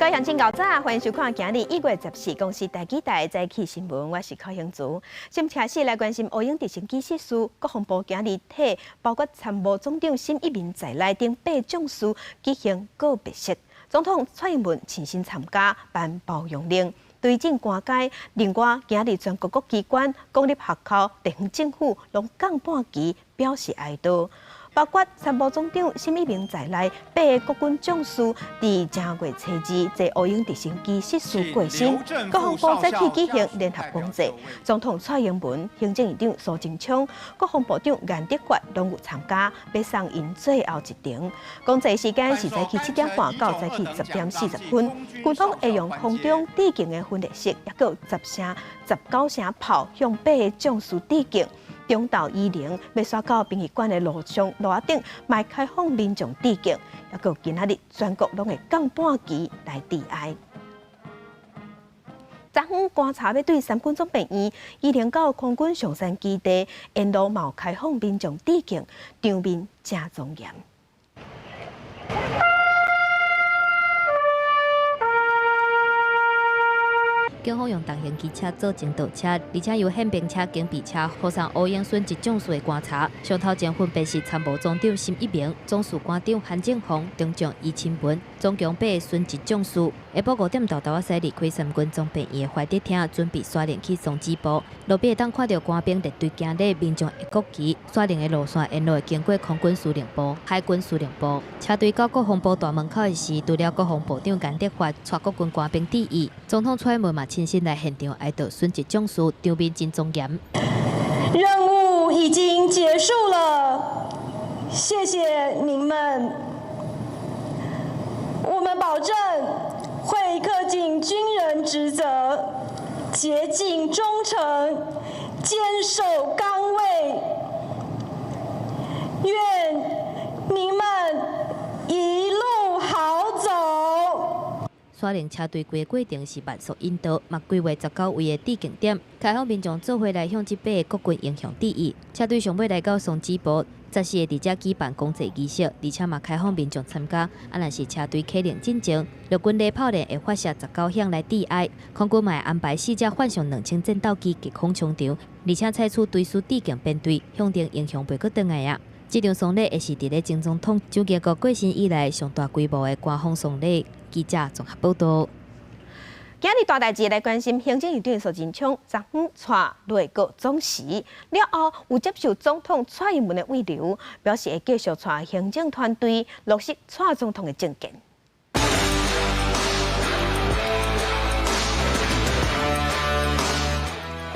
各位鄉親𠢕早，歡迎收看今日1月14公視第幾台早起新聞，我是柯興慈。先開始來關心烏鷹直升機失事，國防部今日替包括參謀總長沈一鳴在內等八將士舉行告別式，總統蔡英文親身參加頒褒揚令，對陣官階。另外，今日全國各機關、公立學校、地方政府攏降半旗表示哀悼。包括參謀總長沈一鳴在內，八个國軍將士佇正月初二坐烏鷹直升機失事過身。國防部早起舉行聯合公祭，總統蔡英文、行政院長蘇貞昌、國防部長顏德發攏有參加，欲送𪜶最後一程。公祭時間是早起7點半到早起10點40分，軍方會用空中致敬的分列式，抑閣有10聲、19聲炮向八个將士致敬。中晝以靈欲徙到殯儀館的路上路仔頂，嘛開放民眾致敬，抑閣今仔日全國攏會降半旗來致哀。昨昏棺柴欲對三軍總病院移靈到空軍松山基地，沿路嘛有開放民眾致敬，場面誠莊嚴。警方用重型機車做前導車，而且由憲兵車、警備車護送烏鷹殉職將士的棺柴。上頭前分別是參謀總長沈一鳴、總士官長韓正鳳、中將余清文，總共八个殉職將士。下晡5點沓沓仔驶離開三軍總病院的懷德廳，準備徙靈去松子部。路邊會當看著官兵列隊行禮，民眾會國旗。徙靈的路線沿路會經過空軍司令部、海軍司令部。車隊到國防部大門口的時，除了國防部長顏德發帶國軍官兵致意，總統蔡英文嘛親身來現場哀悼殉職將士，場面真莊嚴。任務已經結束了，謝謝您們。我們保證會恪盡軍人職責，竭盡忠誠，堅守崗位。願您們一路好走。徙靈車隊規個過程是慢速引導，嘛規劃19位的致敬點，開放民眾做伙來向這八个國軍英雄致意。車隊上尾來到松子埔，14个佇遮舉辦公祭儀式，而且嘛開放民眾參加。啊，若是車隊啟程進前，陸軍禮炮連會發射19響來致哀，空軍嘛會安排四架幻象2000戰鬥機隔空衝場，而且採取追思致敬編隊，向著英雄袂閣轉來啊。這場喪禮會是佇咧前總統蔣經國過身以來上大規模的官方喪禮。記者綜合報導。今日大代誌來關心行政院長蘇貞昌昨昏帶內閣總辭了後，有接受總統蔡英文的慰留，表示會繼續帶行政團隊落實蔡總統的政見。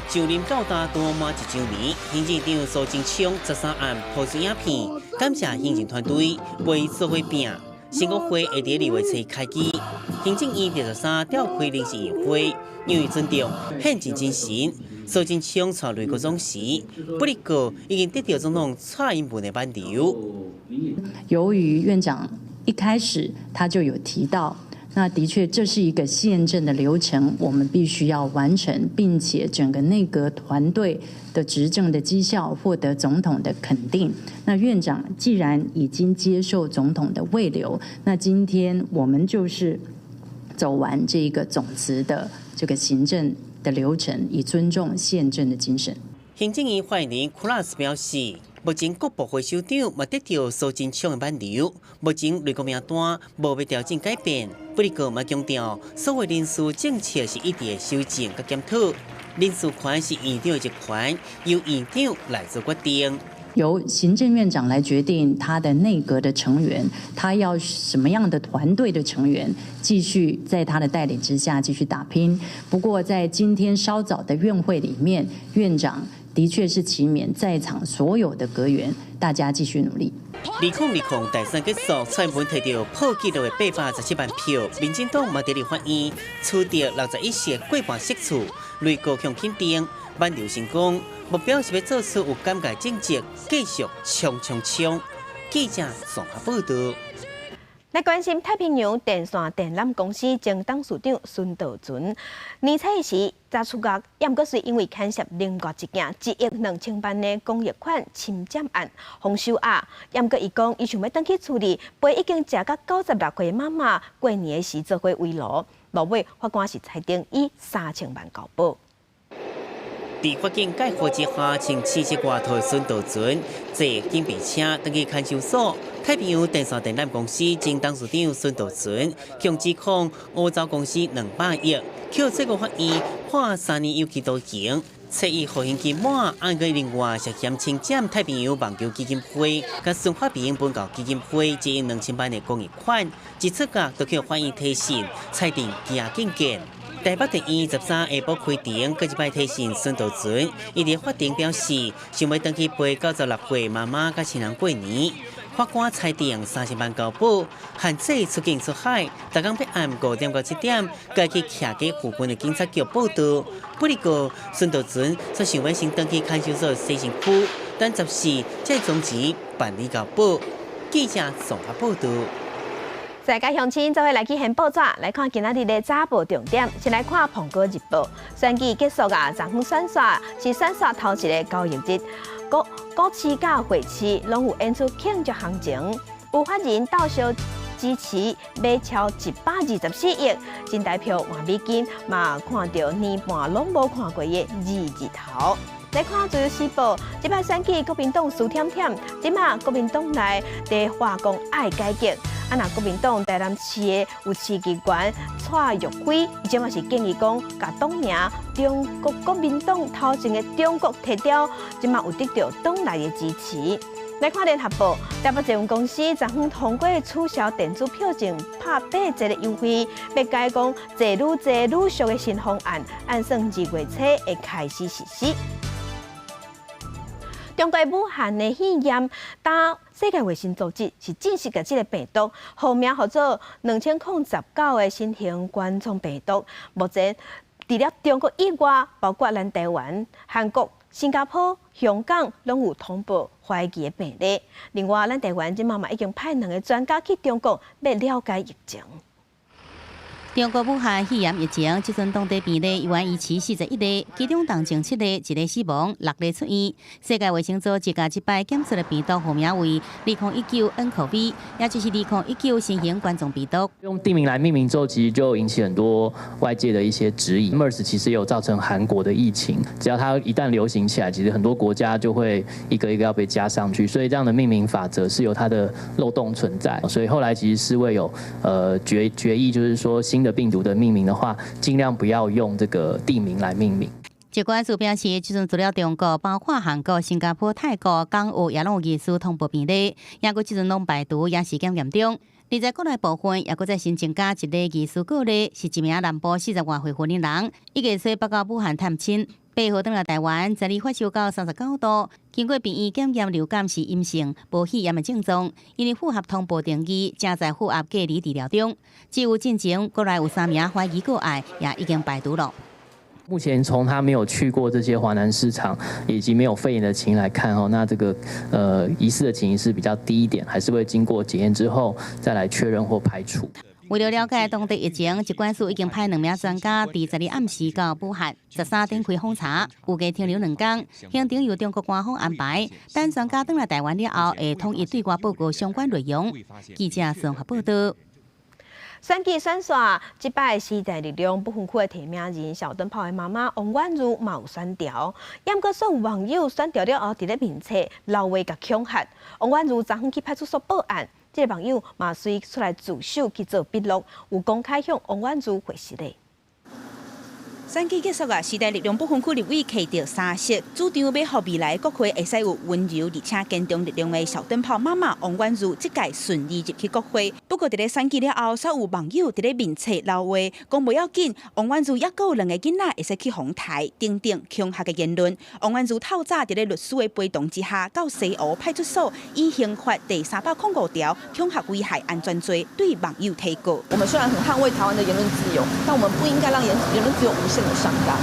上任到今拄滿一週年，行政院長蘇貞昌13暗拋出影片，感謝行政團隊為做伙拚。新國會會佇2月初開機，行政院23召開臨時院會，因為尊重憲政精神，蘇貞昌帶內閣總辭，不過已經得到總統蔡英文的挽留。由於院長一開始他就有提到，那的確這是一個憲政的流程，我們必須要完成，並且整個內閣團隊的執政的績效獲得總統的肯定。那院長既然已經接受總統的慰留，那今天我們就是走完這個總辭的這個行政的流程，以尊重憲政的精神。行政院發言人庫拉斯表示，目前各部會首長嘛得到蘇貞昌的挽留，目前內閣名單無欲調整改變。不過嘛強調，所謂人事政策是一直會修正佮檢討，人事權是院長的職權，由院長來做決定。由行政院長來決定他的內閣的成員，他要什麼樣的團隊的成員繼續在他的帶領之下繼續打拼。不過在今天稍早的院會裡面，院長的確是期勉在場所有的閣員，大家繼續努力。2020大選結束，蔡英文提著破紀錄的817萬票，民進黨嘛佇立法院取得61席過半席次，內閣向肯定挽留成功，目標是欲做出有感覺政績，繼續衝衝衝。記者綜合報導。來關心太平洋電線電纜公司前董事長孫道存，年初時早出獄，也毋過是因為牽涉另外一件1億2千萬的公益款侵佔案，予收押。也毋過伊講，伊想欲轉去厝裡陪已經食甲96歲的媽媽過年的時做伙圍爐。落尾法官是裁定以3000萬交保。佇法警蓋護之下，穿紫色外套的孫道存坐警備車轉去看守所。太平洋電線電纜公司前董事長孫道存，共指控訛走公司200億，予最高法院判3年有期徒刑。冊伊服刑期滿，按過另外涉嫌侵佔太平洋網球基金會佮孫發明文教基金會1億2千萬的公益款，一出獄就予法院提審，裁定羈禁見。台北地院13下晡開庭，閣一擺提審孫道存，伊佇法庭表示，想欲轉去陪96歲媽媽佮親人過年。法官裁定30萬交保，限制出境出海，逐工欲暗5點到7點，該去徛家附近的警察局報到。不過，孫道存煞想欲先轉去看守所洗身軀，等14才終止辦理交保。記者綜合報道。在家鄉親，做伙來去掀報紙，來看今仔日的早報重點。先來看《蘋果日報》，選舉結束啊，昨昏選煞是選煞頭一个交易日，股市佮匯市攏有演出慶祝行情，有法人鬥相支持買超124億，新台票換美金嘛，看著年半攏無看過的二字頭。來看《自由時報》，這擺選舉國民黨輸忝忝，這馬國民黨內佇話講愛改革。啊，若國民黨台南市的有市議員蔡玉輝，伊這馬是建議講，共黨名中國國民黨頭前的中國提掉，這馬有得著黨內的支持。來看聯合報，台北捷運公司昨昏通過取消電子票證拍8折的優惠，欲改講坐愈濟愈俗的新方案，按算2月初會開始實施。中國武漢的肺炎，當世界衛生組織是正式共這个病毒號名號做2019的新型冠狀病毒。目前除了中國以外，包括咱台灣、韓國、新加坡、香港，攏有通報懷疑的病例。另外，咱台灣這馬嘛已經派兩个專家去中國，欲了解疫情。中國武漢肺炎疫情，這陣當地病例猶維持41例，其中重症7个，1个死亡，6个出院。世界衛生組織共這擺檢出的病毒號名為2019 nCoV，也就是2019新型冠狀病毒。用地名來命名之後，其實就引起很多外界的一些質疑。MERS 其實有造成韓國的疫情，只要它一旦流行起來，其實很多國家就會一個一個要被加上去，所以這樣的命名法則是有它的漏洞存在。所以後來其實世衛有決議，就是說新的病毒的命名的話，盡量不要用這個地名來命名。疾管署表示，這陣除了中國，包括韓國、新加坡、泰國、港澳也攏有疑似通報病例，也閣這陣攏排除，也是檢驗中。而在國內部分，也閣再新增加一个疑似個例，是一名南部40外歲雲林人，1月初北到武漢探親，8號轉來台灣，12發燒到39度，經過病院檢驗流感是陰性，無肺炎的症狀，因為符合通報定義，正在負壓隔離治療中。至於進前國內有三名懷疑個案，也已經排除了。目前從他沒有去過這些華南市場，以及沒有肺炎的情形來看，那這個疑似的情形是比較低一點，還是會經過檢驗之後再來確認或排除。為了了解當地疫情，疾管署已經派兩名專家佇12暗時到武漢，13展開訪查，預計停留2工，行程由中國官方安排。等專家轉來台灣了後，會統一對外報告相關內容。記者綜合報道。選舉選煞，這擺時代力量不分區的提名人小燈泡的媽媽王婉諭嘛有選調，毋過煞有網友選調了後，佇咧面冊留話共恐嚇。王婉諭昨昏去派出所報案，這个網友嘛隨出來自首去做筆錄，有公開向王婉諭回實的。選舉結束啊，時代力量不分區立委提著三席，主張欲予未來國會會使有溫柔而且堅強力量的小燈泡媽媽王婉諭，這屆順利入去國會。不過，佇咧選舉了後，煞有網友佇咧面冊留話，講無要緊，王婉諭猶閣有兩个囡仔會使去予刣，等等恐嚇的言論。王婉諭透早佇咧律師的陪同之下，到西湖派出所以刑法第305條恐嚇危害安全罪對網友提告。我們雖然很捍衛台灣的言論自由，但我們不應該讓言論自由無限的上綱。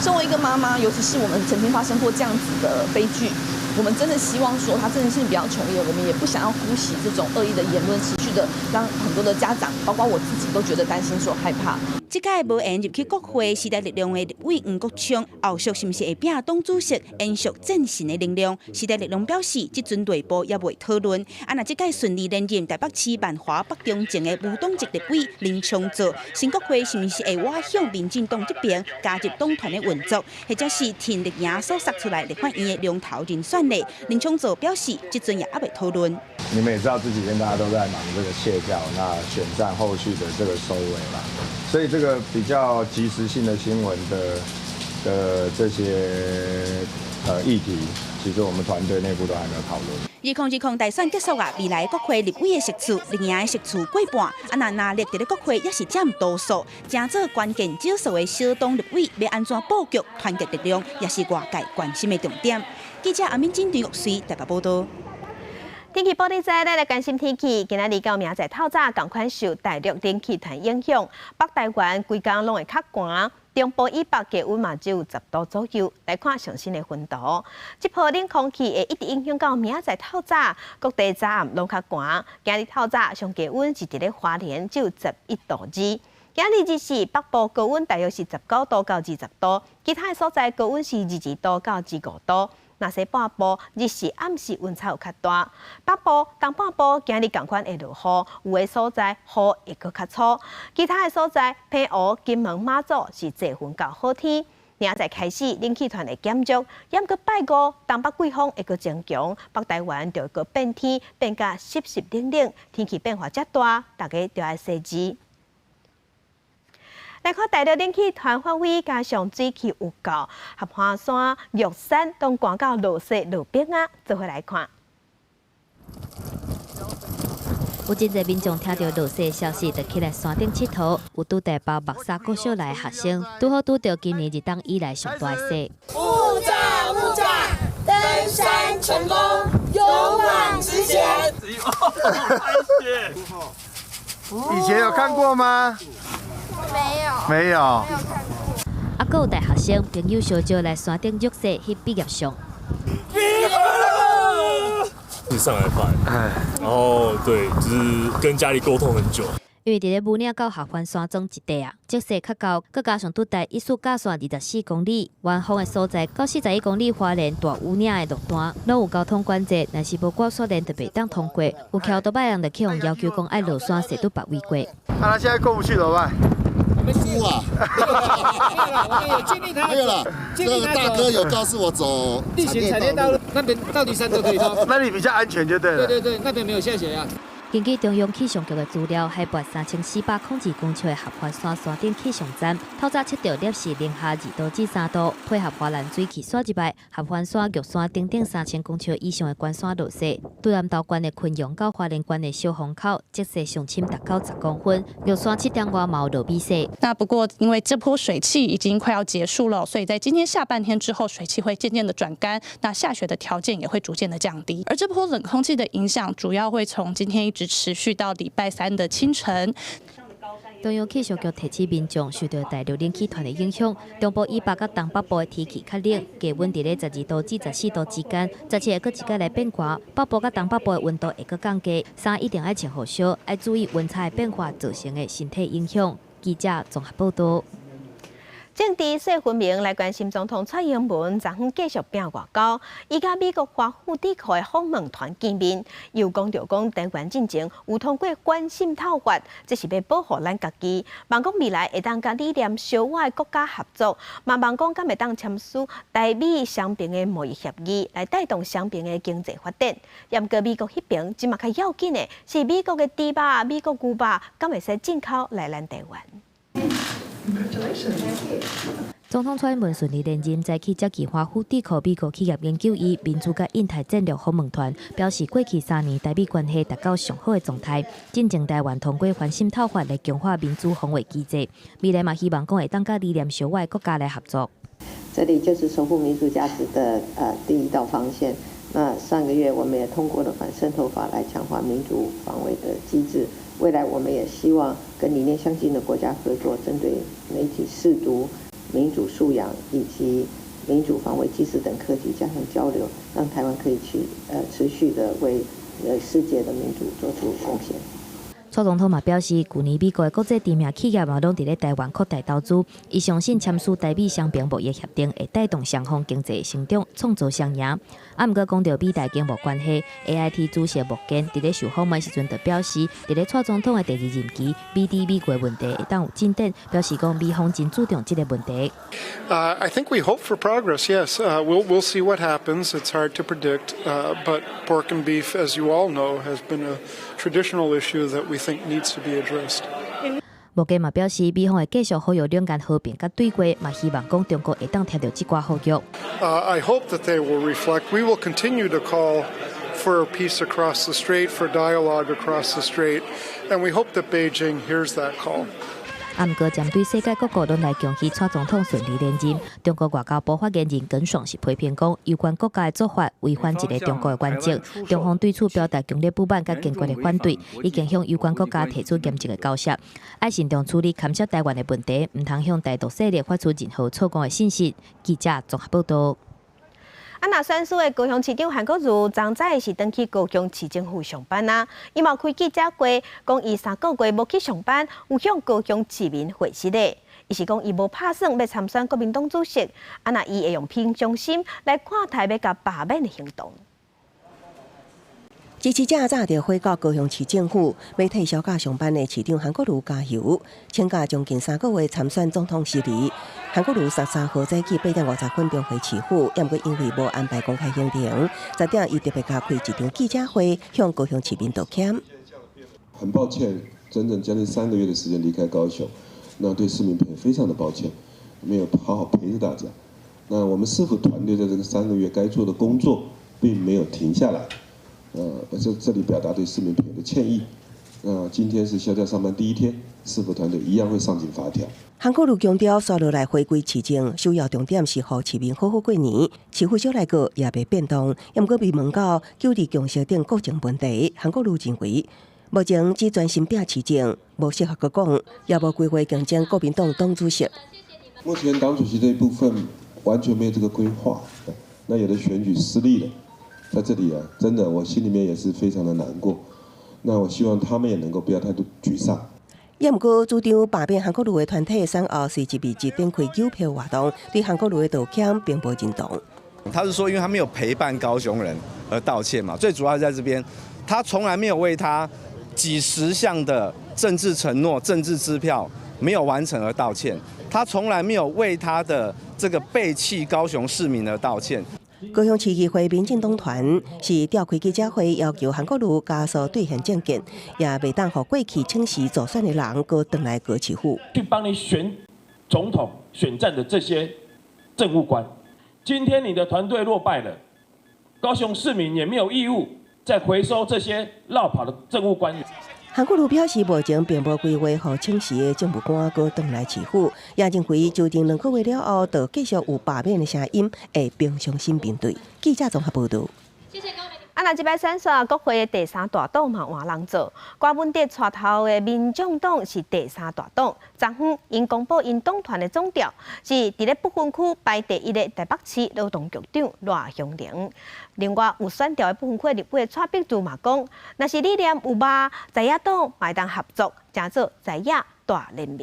身為一個媽媽，尤其是我們曾經發生過這樣子的悲劇，我們真的希望說，他真的是不要重演，我們也不想要姑息這種惡意的言論，持續的讓很多的家長，包括我自己，都覺得擔心、說害怕。這屆無緣入去國會，時代力量的立委黃國昌，後續是毋是會拚黨主席，延續戰神的能量？時代力量表示，這陣內部猶未討論。啊，若這屆順利連任台北市萬華北中正的無黨籍立委林昶佐，新國會是毋是會倚向民進黨這邊加入黨團的運作，或者是陳綠營所殺出來立法院的龍頭人選呢？林昶佐表示，這陣也猶未討論。你們也知道，這幾天大家都在忙這個卸轎，那選戰後續的這個收尾啦，所以這個比較即時性的新聞的這些議題，其實我們團隊內部都還沒有討論。2020大選結束啊，未來國會立委的席次，綠營的席次過半，啊，若藍綠佇咧國會也是佔多數，成做關鍵少數的小黨立委，欲按怎布局團結力量，也是外界關心的重點。記者阿敏珍、張玉穗台北報道。天氣報你知，咱來關心天氣。今仔日到明仔載透早，仝款受大陸冷氣團影響，北台灣規工攏會較寒，中部以北低溫嘛只有10度左右。來看上新的雲圖，這波冷空氣會一直影響到明仔載透早，各地早暗攏較寒。今日透早上低溫是佇咧花蓮，只有11度2。今日日時北部高溫大約是19度到20度，其他的所在高溫是22度到25度。若西半部日時暗時溫差有較大，北部、東半部今日仝款會落雨，有的所在雨會閣較粗，其他的所在澎湖、金門、馬祖是濟雲到好天。明仔載開始冷氣團會減弱，猶閣拜五東北季風會閣增強，北台灣就會閣變天，變甲濕濕冷冷，天氣變化遮大，大家著愛細緻。來看大陸冷氣團發威，加上水汽有夠，合歡山、玉山都寒到落雪落冰啊！做伙來看。有真濟民眾聽著落雪的消息，就起來山頂𨑨迌。有拄台北木柵國小來的學生，拄好拄著今年入冬以來上大雪。霧瘴霧瘴，登山成功，勇往直前。以前有看過嗎？沒有，沒有。啊，閣有大學生朋友相招來山頂玉雪翕畢業相。是上禮拜，然後對，就是跟家裡溝通很久。因為佇咧武嶺到合歡山莊一帶啊，積雪較厚，閣加上拄台一束駕線24公里，遠方的所在到41公里花蓮大武嶺的路段，攏有交通管制，若是無掛雪鏈就袂當通過。有騎歐多擺人就去予要求講愛落山踅佇別位過。那他現在過不去怎麼辦？哭啊！沒有了，沒有了。這個大哥有告訴我走例行產業道路那邊到底山都可以通，那裡比較安全就對了。對對對，那邊沒有下雪啊。根據中央氣象局的資料，海拔3402公尺的合歡山山頂氣象站，透早測著攝氏零下2度至3度，配合華南水汽徙入來，合歡山、玉山等等3000公尺以上的懸山落雪。對南投縣的昆陽到花蓮縣的小風口，積雪上深達到10公分，玉山7點外嘛有落米雪。那不過因為這波水汽已經快要結束了，所以在今天下半天之後，水汽會漸漸的轉乾，那下雪的條件也會逐漸的降低。而這波冷空氣的影響，主要會從今天一直持續到禮拜三的清晨。中央氣象局提醒民眾，受著大陸冷氣團的影響，中部以北佮東北部的天氣較冷，低溫佇咧12度至14度之間。17會閣一改來變寒，北部佮東北部的溫度會閣降低，衫一定愛穿予俗，愛注意溫差的變化造成的身體影響。記者綜合報道。政治說分明來關心總統蔡英文，昨昏繼續拚外交，伊佮美國華府智庫的訪問團見面，又講著講台灣進前有通過反滲透法，這是欲保護咱家己。望講未來會當佮理念相倚的國家合作，嘛望講敢會當簽署台美雙邊的貿易協議，來帶動雙邊的經濟發展。毋過美國彼爿，這馬較要緊的是美國的豬肉、美國牛肉，敢會使進口來咱台灣？總統蔡英文順利連任，早起接見華府智庫美國企業研究院民主佮印太戰略訪問團，表示過去3年台美關係達到上好的狀態。進前台灣通過反滲透法來強化民主防衛機制，未來嘛希望講會當佮理念相倚的國家來合作。這裡就是守護民主價值的第一道防線。那上個月我們也通過了反滲透法來強化民主防衛的機制。未來我們也希望跟理念相近的國家合作，針對媒體識讀、民主素養以及民主防衛機制等課題加強交流，讓台灣可以去持續的為世界的民主做出貢獻。蔡總統嘛表示，舊年美國的國際知名企業嘛攏佇咧台灣擴大投資，伊相信簽署台美雙邊貿易協定會帶動雙方經濟成長，創造雙贏。啊，毋過講著美台經貿關係，AIT 主席莫健佇咧受訪問時陣就表示，佇咧蔡總統的第二任期，美佇美國問題會當有進展，表示講美方真注重這個問題。 I think we hope for progress. Yes, we'll see what happens. It's hard to predict, but pork and beef, as you all know, has been a traditional issue that we think needs to be addressed. 莫健嘛表示，美方會繼續呼籲兩岸和平佮對話，嘛希望講中國會當聽著這寡呼籲。 I hope that they will reflect. We will continue to call for peace across the strait, for dialogue across the strait, and we hope that Beijing hears that call. 啊，毋過針對世界各國攏來恭喜蔡總統順利連任，中國外交部發言人耿爽是批評講，有關國家的做法違反一個中國的原則，中方對此表達強烈不滿佮堅決的反對，已經向有關國家提出嚴正的交涉，愛慎重處理牽涉台灣的問題，毋通向台獨勢力發出任何錯誤的信息。記者綜合報道。啊，若選輸的高雄市長韓國瑜，昨早是轉去高雄市政府上班啊。伊嘛開記者會，講伊3個月無去上班，有向高雄市民回失的。伊是講伊無拍算欲參選國民黨主席，啊，若伊會用平常心來看待欲共罷免的行動。支持者早就回到高雄市政府，欲替銷假上班的市長韓國瑜加油。請假將近3個月參選總統失利，韓國瑜13號早起8點50分回市府，猶毋過因為無安排公開行程，10點伊特別加開一場記者會，向高雄市民道歉。很抱歉，整整將近3個月的時間離開高雄，那對市民朋友非常的抱歉，沒有好好陪着大家。那我們市府團隊在這個三個月該做的工作，並沒有停下來。在這裡表達對市民朋友的歉意。那今天是銷假上班第一天，市府團隊一樣會上緊發條。韓國瑜強調，紲落來回歸市政，首要重點是予市民好好過年。市府小內閣也袂變動，毋過被問到九二共識等國情問題，韓國瑜認為目前只專心拼市政，無適合閣講，也無規劃競爭國民黨黨主席。目前黨主席這一部分完全沒有這個規劃。那有的選舉失利了。在這裡啊，真的，我心裡面也是非常的難過。那我希望他們也能夠不要太多沮喪。也毋過主張罷免韓國瑜的團體選後隨即密集展開郵票活動，對韓國瑜的道歉並無認同。他是說，因為他沒有陪伴高雄人而道歉嘛。最主要在這邊，他從來沒有為他幾十項的政治承諾、政治支票沒有完成而道歉。他從來沒有為他的這個背棄高雄市民而道歉。高雄市議會民進黨團是召開記者會，要求韓國瑜加速兌現政見，也袂當予過去請辭助選的人閣轉來高市府。去幫你選總統選戰的這些政務官，今天你的團隊落敗了，高雄市民也沒有義務再回收這些落跑的政務官員。韓國瑜表示，目前並無規劃予請辭的政務官閣轉來市府，也認為就任2個月了後，就繼續有罷免的聲音，會平常心面對。記者綜合報道。啊，若這擺選煞國會的第三大黨嘛換人做，柯文哲帶頭的民眾黨是第三大黨。昨昏𪜶公布𪜶黨團的總召，是佇咧不分區排第一的台北市勞動局長賴香伶。另外有選調的不分區立委蔡碧如嘛講，若是理念有峇，在野黨嘛會當合作，成做在野大聯盟。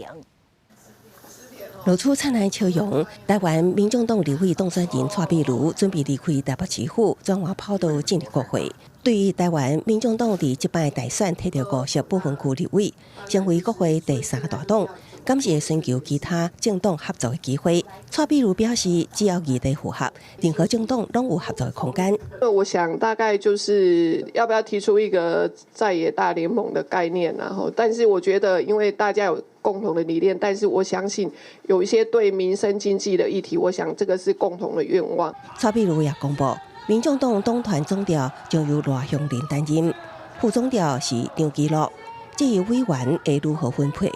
露出燦爛笑容，台灣民眾黨立委當選人蔡壁如準備離開台北市府，轉換跑道進入國會。對於台灣民眾黨佇這擺大選提著50席不分區立委，成為國會第三大黨，敢是會尋求其他政黨合作的機會。蔡壁如表示，只要議題符合，任何政黨攏有合作的空間。我想大概就是要不要提出一個在野大聯盟的概念，然後，但是我覺得因為大家有共同的理念，但是我相信有一些對民生經濟的議題，我想這個是共同的願望。蔡壁如也公布，民眾黨黨團總召將由賴香伶擔任，副總召是張其祿。至於委員會如何分配，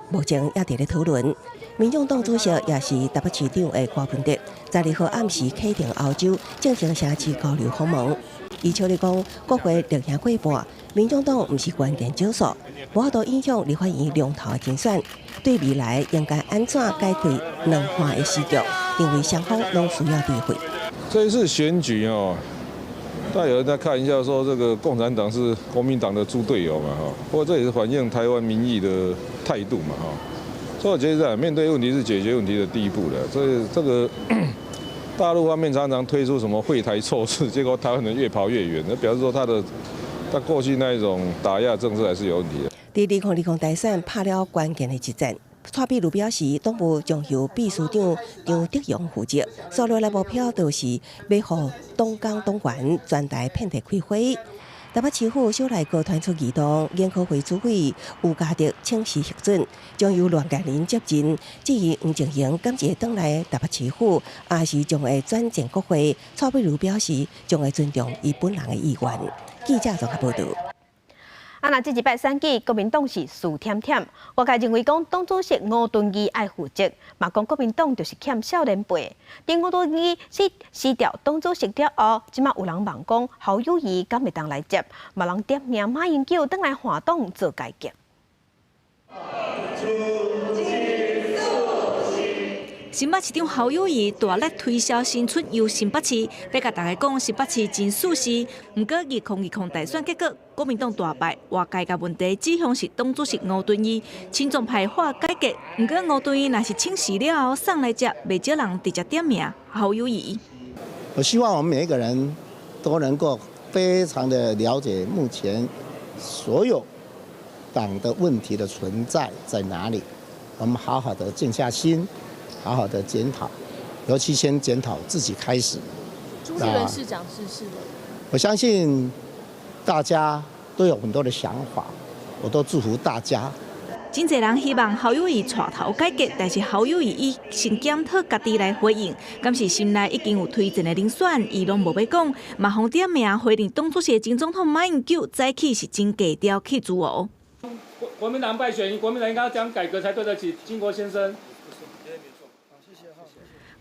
目前也佇咧討論。民眾黨主席也是台北市長的柯文哲，12號暗時啟程歐洲進行城市交流訪問。伊笑咧講，國會力贏過半，民眾黨毋是關鍵少數，無法度影響立法院兩頭的競選。對未來應該按怎解開兩岸的時局，認為雙方攏需要智慧。這一次選舉哦，但有人在看一下，說這個共產黨是國民黨的豬隊友嘛，哈。不過這也是反映台灣民意的態度嘛，哈。所以我覺得面對問題是解決問題的第一步的。所以這個大陸方面常常推出什麼惠台措施，結果台灣人越跑越遠，那表示說他過去那一種打壓政策還是有問題的。佇2020大選拍了關鍵的一戰，蔡壁如表示，黨部將由秘書長張德榮負責，所落來目標就是欲予黨工黨員全台遍地開花。台北市府小內閣傳出異動，研考會主委吳嘉德請辭核准，將由欒建仁接任。至於黃靜瑩，敢會轉來台北市府，抑是將會轉戰國會？蔡壁如表示，將會尊重伊本人的意願。記者綜合報導。啊！若這一擺選舉，國民黨是輸忝忝。外界認為講黨主席吳敦義愛負責，嘛講國民黨就是欠少年輩。佇吳敦義是辭掉黨主席了後，這馬有人問講侯友宜敢會當來接，嘛人點名馬英九轉來換黨做改革。新北市長侯友宜大力推銷新春遊新北市，欲共大家講新北市真舒適。毋過2020大選結果，國民黨大敗，外界共問題指向是黨主席吳敦義，親中派喊改革。毋過吳敦義若是請辭了後送來接，袂少人直接點名侯友宜。我希望我們每一個人都能夠非常的了解目前所有黨的問題的存在在哪裡，我們好好的靜下心。好好的檢討，尤其先檢討自己開始。朱立倫市長逝世了。我相信大家都有很多的想法，我都祝福大家。真濟人希望侯友宜帶頭改革，但是侯友宜以先檢討家己來回應，敢是心內已經有推薦的人選，伊攏無欲講，嘛予點名回任黨主席的前總統馬英九早起是真低調去自哦。國民黨敗選，國民黨應該講改革才對得起經國先生。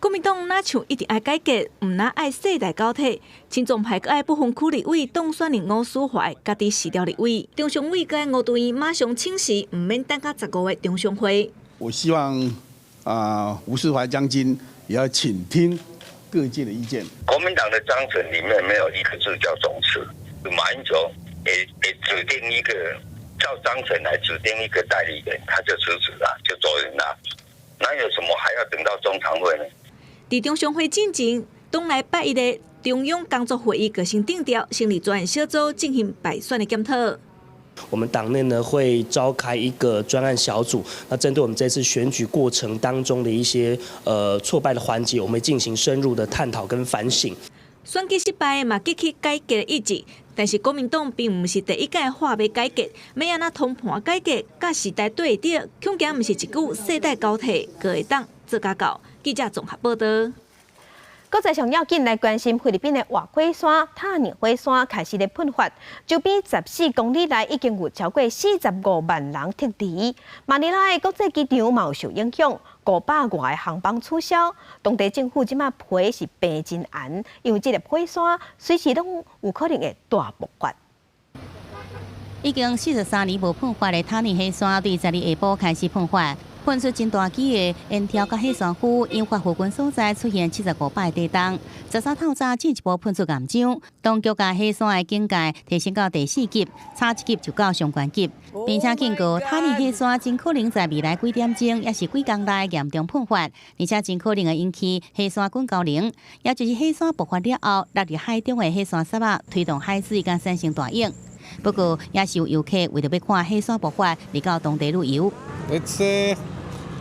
國民黨若像一直愛改革，毋若愛世代交替，親中派閣愛不分區立委當選人吳思懷家己辭掉立委，中常委閣愛吳敦義馬上請辭，毋免等到15月中常會。我希望吳思懷將軍也要傾聽各界的意見。國民黨的章程裡面沒有一個字叫總辭，馬英九也指定一個照章程來指定一個代理人，他就辭職啦，就走人啦，哪有什麼還要等到中常會呢？佇中常會進前，黨內拜一的中央工作會議閣先定調，成立專案小組進行敗選的檢討。我們黨內呢會召開一個專案小組，那針對我們這次選舉過程當中的一些挫敗的環節，我們進行深入的探討跟反省。選舉失敗嘛，激起改革的意志，但是國民黨並毋是第一屆喊欲改革，欲按怎通盤改革，佮時代對會著，恐驚毋是一句世代交替，閣會當做甲到。記者綜合報導。國際上要緊來關心菲律賓的活火山塔爾火山開始咧噴發，周邊14公里內已經有超過45萬人撤離。馬尼拉的國際機場嘛有受影響，500外個航班取消。當地政府這馬皮是繃真絚，因為這個火山隨時攏有可能會大爆發。已經43年無噴發的塔爾火山，對12下晡開始噴發。噴出真大支的煙柱佮火山灰，引發附近所在出現75擺地動。13透早進一步噴出岩漿，當局共火山的警戒提升到第四級，差一級就到上懸級，並且警告塔爾火山真可能在未來幾點鐘，抑是幾工內嚴重噴發，而且真可能會引起火山滾膠流，也就是火山爆發了後落入海中的火山沙仔，推動海水佮產生大湧。不過，也是有遊客為著欲看火山爆發，來到當地旅遊。 It's a,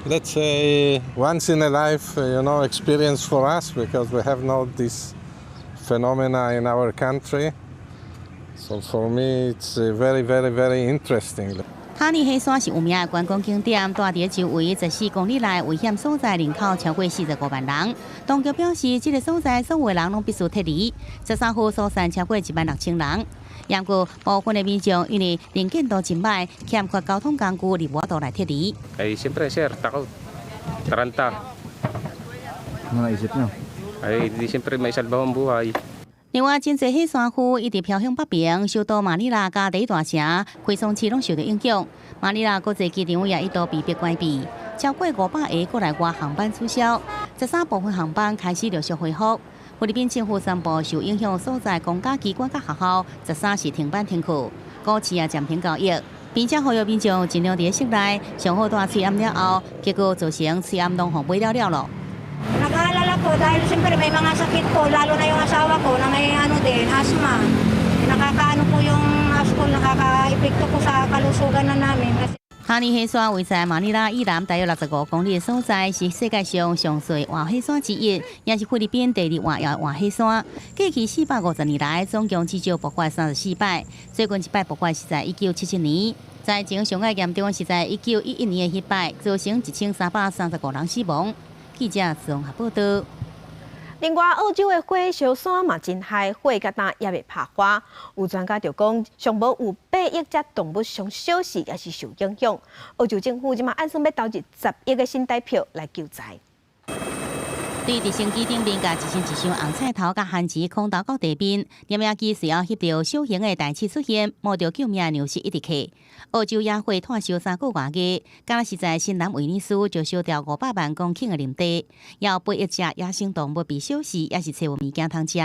let's say, once in a life experience for us because we have not this phenomena in our country. So for me, it's very, very, very interesting. 塔爾火山是有名的觀光景點，蹛佇周圍14公里內危險所在人口超過45萬人。當局表示，這个所在所有的人攏必須撤離。13號疏散超過1萬6千人。不過部分的民眾因為能見度真䆀，欠缺交通工具，而無法度來撤離。 Ay, siyempre, sir, takot. Taranta. Ano naisip niyo? Ay, di siyempre maisalba ang buhay. 另外，真濟火山灰一直飄向北邊，首都馬尼拉佮第一大城開松市攏受著影響。馬尼拉國際機場也一度被迫關閉，超過500个國內外航班取消，13部分航班開始陸續恢復。菲律賓政府宣布，受影響所在公家機關佮學校，13是停班停課，股市也暫停交易。並且呼籲民眾盡量佇室內，上好戴喙罨了後，結果造成喙罨攏予買了了囉。 Nag-aalala po dahil siyempre may mga sakit po, lalo na yung asawa ko na may ano din, asthma. Nakakaano po yung asthma, nakaka-epekto po sa kalusugan na namin. Kasi 哈尼火山位在馬尼拉以南大約65公里的所在，是世界上上細活火山之一，也是菲律賓第二活躍的活火山。過去450年來，總共至少爆發34擺，最近一擺爆發是在1977年。災情上蓋嚴重是在1911年的彼擺，造成1335人死亡。記者綜合報道。另外，澳洲的火燒山嘛真害，火甲焦猶未拍花。有專家就講，上無有8億隻動物上少時也是受影響。澳洲政府這馬按算欲投入10億的新台票來救災。對直升機頂面共一身一箱紅菜頭佮番薯空投到地面，攝影機隨後翕著小型的大刺出現，冒著救命的糧食一直客。澳洲野火湠燒3個外月，敢若是在新南威爾斯就燒掉500萬公頃的林地，也有8億隻野生動物被燒死，抑是揣無物件通食。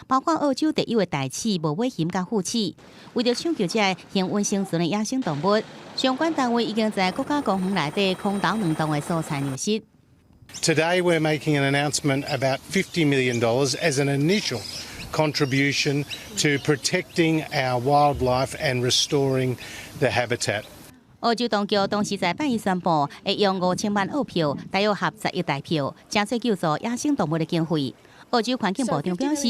包括澳洲特有的袋鼠、無尾熊佮虎齒。為著搶救這个幸運生存的野生動物，相關單位已經在國家公園內底空投兩噸的蔬菜糧食。 Today we're making an announcement about $50 million as an initial contribution to protecting our wildlife and restoring the habitat. 澳洲當局當時在拜一宣布，會用5000萬澳票，大約合10億台票，成做救助野生動物的經費。澳洲環境部長表示，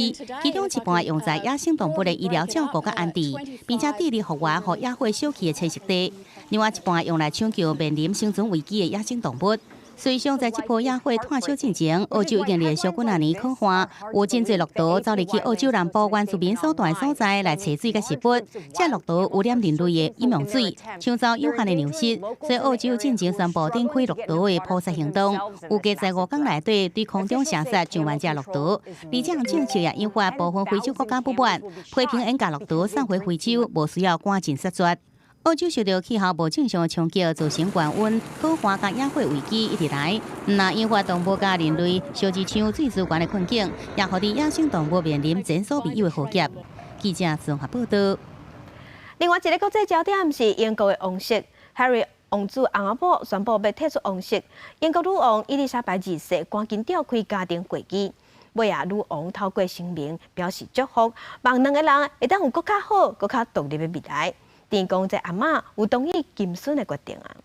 其中一半用在野生動物的醫療照顧佮安置，並且致力復原予野火燒去的棲息地。另外一半用來搶救面臨生存危機的野生動物。事實上，在這波野火湠燒進前，澳洲已經連續幾若年苦旱，有真濟駱駝走入去澳洲南部原住民所蹛的所在來揣水佮食物。這駱駝污染人類的飲用水，搶走有限的糧食，所以澳洲進前宣布展開駱駝的撲殺行動，預計在5工內底對空中射殺上萬隻駱駝。而這項政策也引發部分非洲國家不滿，批評應共駱駝送回非洲，無需要趕盡殺絕。澳洲受著氣候無正常的衝擊，造成高溫、高旱佮野火危機一直來，毋但引發動物佮人類相爭搶水資源的困境，也予佇野生動物面臨前所未有的浩劫。記者綜合報道。另外一个國際焦點是英國的王室，Harry 王子翁仔某宣布欲退出王室，英國女王伊麗莎白二世趕緊召開家庭會議。尾仔，女王透過聲明表示祝福，望兩个人會當有閣較好、閣較獨立的未來。聽講這阿嬤有同意金孫的決定啊。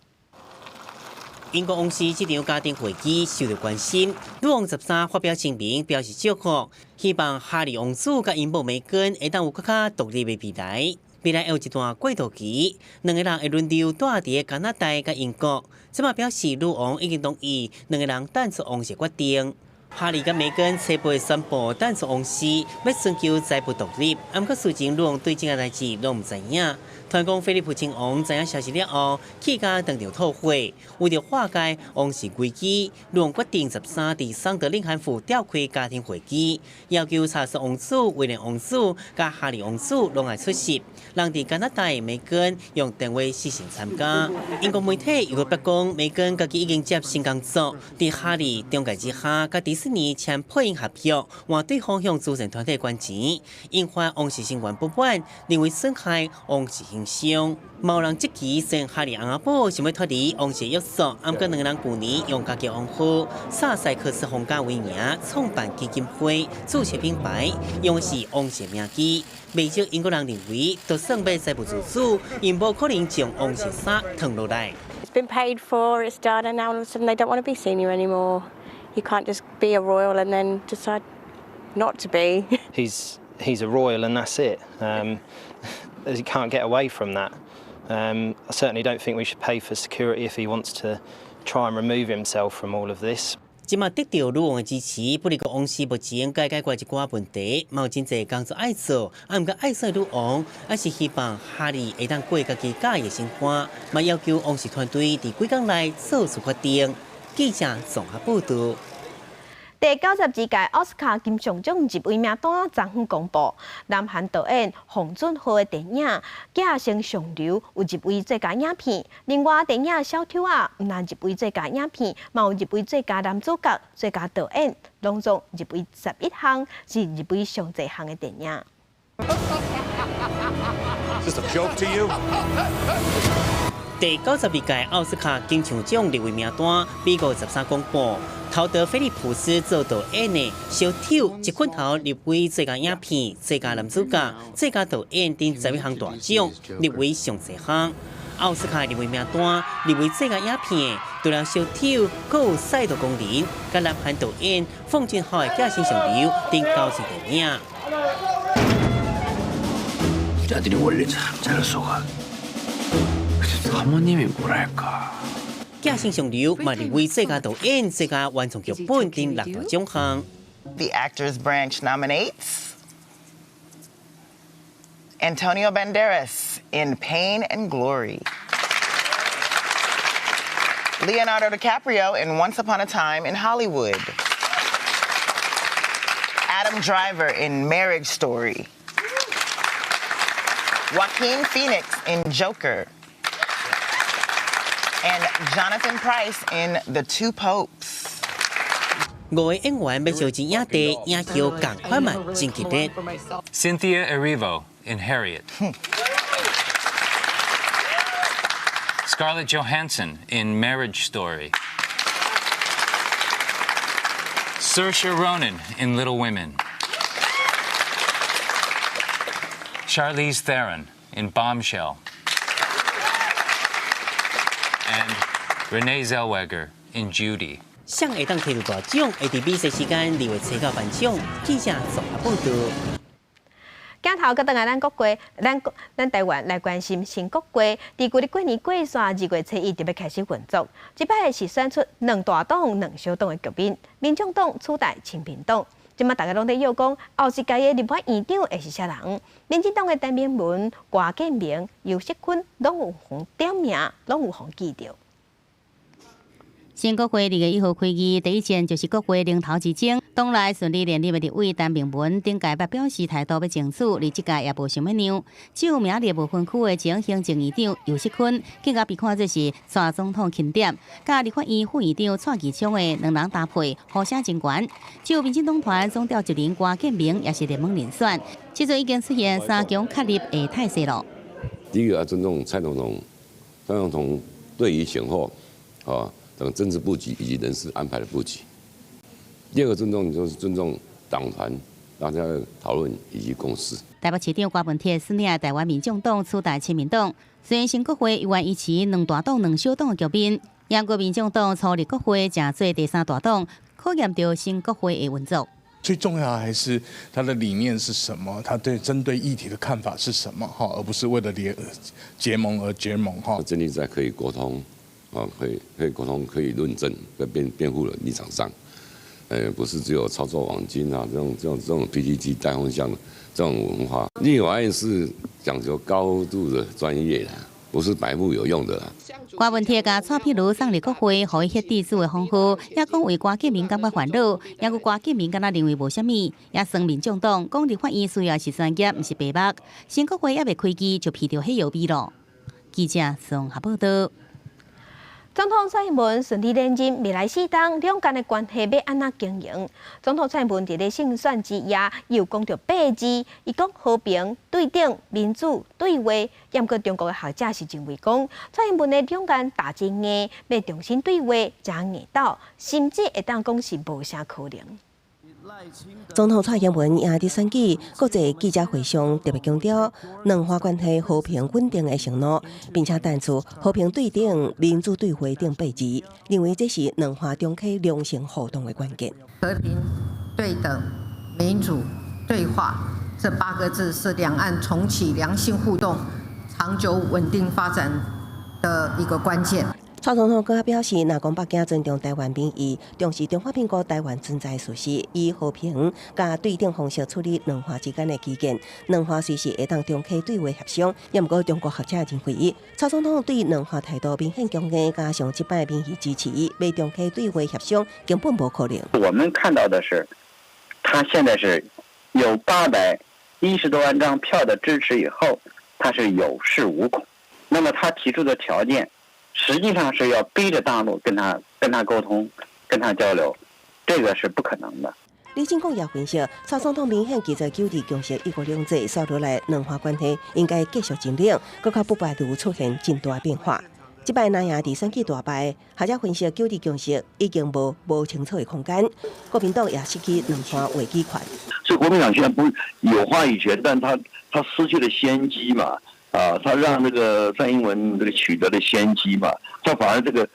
英國王室這場家庭會議受著關心，女王13發表聲明表示祝福，希望哈利王子佮𪜶某梅根會當有閣較獨立的未來。未來有一段過渡期，兩个人會輪流蹛佇加拿大佮英國。這馬表示女王已經同意兩个人淡出王室決定。哈利佮梅根初步宣布淡出王室，欲尋求財務獨立。毋過事前女王對這个代誌攏毋知影。傳講菲利普親王知影消息了後，氣甲當場吐血。為著化解王室危機，女王決定13佇桑德林漢府召開家庭會議，要求查爾斯王子、威廉王子佮哈利王子攏愛出席。人佇加拿大梅根用電話視訊參加。英國媒體又閣講，梅根家己已經接新工作，佇哈利中介之下，佮迪士尼簽配音合約，換對方向慈善團體捐錢，引發王室成員不滿，認為損害王室形象。嘛有人質疑，雖然哈利翁仔某想欲脫離王室約束，毋過兩个人舊年用家己王號薩塞克斯皇家為名創辦基金會，註冊品牌，用的是王室名字。袂少英國人認為，就算欲財務自主，𪜶無可能將王室衫脫落來。 It's been paid for, it's done, and now all of a sudden they don't want to be senior anymore. You can't just be a royal and then decide not to be. He's a royal and that's it. You can't get away from that. I certainly don't think we should pay for security if he wants to try and remove himself from all of this. 這馬得著女王的支持，不離國王室目前該解決一寡問題，嘛有真濟工作愛做，啊，毋過愛耍女王，抑是希望哈利會當過家己佮意的生活，嘛要求王室團隊佇幾工內做出決定。記者綜合報導。第92屆奧斯卡金像獎入圍名單昨昏公布，南韓導演奉俊昊的電影《寄生上流》有入圍最佳影片，另外電影《小丑仔》毋但入圍最佳影片，嘛有入圍最佳男主角、最佳導演，攏總入圍11項，是入圍上濟項的電影。 Is this a joke to you? 第92屆奧斯卡金像獎入圍名單，美國13公布，陶德菲利普斯做導演的《小丑》一棍頭入圍最佳影片、最佳男主角、最佳導演等11項大獎，入圍上濟項。奧斯卡入圍名單入圍最佳影片，除了小丑，閣有賽道工人、佮南韓導演奉俊昊的《寄生上流》等9出電影。 아들이 원래 참 잘 속아. 사모님이 뭐랄까. 寄生上流嘛入圍最佳導演、最佳原創劇本等六大獎項。 The Actors Branch nominates Antonio Banderas in Pain and Glory, Leonardo DiCaprio in Once Upon a Time in Hollywood, Adam Driver in Marriage Story, Joaquin Phoenix in Joker, and Jonathan Pryce in The Two Popes. 五个演員欲相爭影帝，影后仝款嘛真激烈。 Cynthia Erivo in Harriet. Scarlett Johansson in Marriage Story. Saoirse Ronan in Little Women. Charlize Theron in Bombshell. And Renee Zellweger in Judy. 誰會當提著大獎，會佇美西時間2月7號頒獎。記者綜合報導。鏡頭閣轉來咱國家，咱咱台灣來關心新國會，佇舊曆過年過煞，2月初1就欲開始運作。這擺是選出兩大黨、兩小黨的局面，民眾黨取代親民黨。這馬大家攏咧臆講，後一屆的立法院長會是啥人？民進黨的陳明文、郭建明、游錫堃攏有予點名，攏有予記著。新國會2月1號開議，第一戰就是國會龍頭之爭。黨內順利連任的立委陳明文頂屆捌表示態度欲爭取，而這屆也無想欲讓。只有名列無分區的前行政院長游錫堃，更加被看做是蔡總統欽點，佮立法院副院長蔡其昌的兩人搭配，呼聲真懸。只有民進黨團總召集人郭建明也是熱門人選，這陣已經出現三強角力的態勢囉。第一個要尊重蔡總統，蔡總統對於選後啊等政治布局以及人事安排的布局。第二個尊重就是尊重黨團大家的討論以及共識。台北市長柯文哲率領台灣民眾黨取代親民黨，雖然新國會猶原維持兩大黨兩小黨的局面，毋過民眾黨初入國會成做第三大黨，考驗著新國會的運作。最重要還是他的理念是什麼？他對針對議題的看法是什麼？哈，而不是為了聯結盟而結盟。哈，建立在可以溝通，啊，可以溝通、可以論證、在辯護的立場上，不是只有操作網軍啊，這種 PTT 帶風向這種文化。立法院是講求高度的專業的，不是白目有用的啦。柯文哲共蔡壁如送入國會，予伊彼得主的封號，也講為郭建明感覺煩惱，也閣郭建明敢若認為無啥物，也酸民眾黨講立法院需要是專業，毋是白目。新國會猶未開機就鼻著火藥味囉。記者綜合報導。總統蔡英文順利連任，未來4冬兩岸的關係欲按怎經營？總統蔡英文佇咧勝選之夜，又講著八字，伊講和平、對等、民主、對話。毋過中國的學者是認為講，蔡英文的兩岸打真硬，欲重新對話，誠硬鬥，甚至會當講是無啥可能。總統蔡英文贏佇選舉國際記者會上特別強調兩岸關係和平穩定的承諾，並且提出和平對等、民主對話等八字，認為這是兩岸重啟良性互動的關鍵。和平、對等、民主、對話這八個字是兩岸重啟良性互動、長久穩定發展的一個關鍵。蔡總統閣較表示，若講北京尊重台灣民意，重視中華民國台灣存在事實，以和平佮對等方式處理兩岸之間的歧見，兩岸隨時會當重啟對話協商。也毋過中國學者認為，蔡總統對兩岸態度明顯強硬，加上這擺民意支持，欲重啟對話協商根本無可能。我們看到的是，他現在是有810多萬張票的支持以後，他是有恃無恐。那麼他提出的條件，實際上是要逼着大陸跟他溝通、跟他交流，這個是不可能的。李進廣也分析，蔡總統明顯拒絕九二共識、一國兩制，紲落來兩岸關係應該繼續真冷，閣較不排除出現真大變化。這擺藍營佇選舉大敗，學者分析九二共識已經無清楚的空間，國民黨也失去兩岸話語權。所以國民黨現在不有話語權，但他失去了先機嘛。啊，他讓那個蔡英文這個取得了先機嘛，他反而這個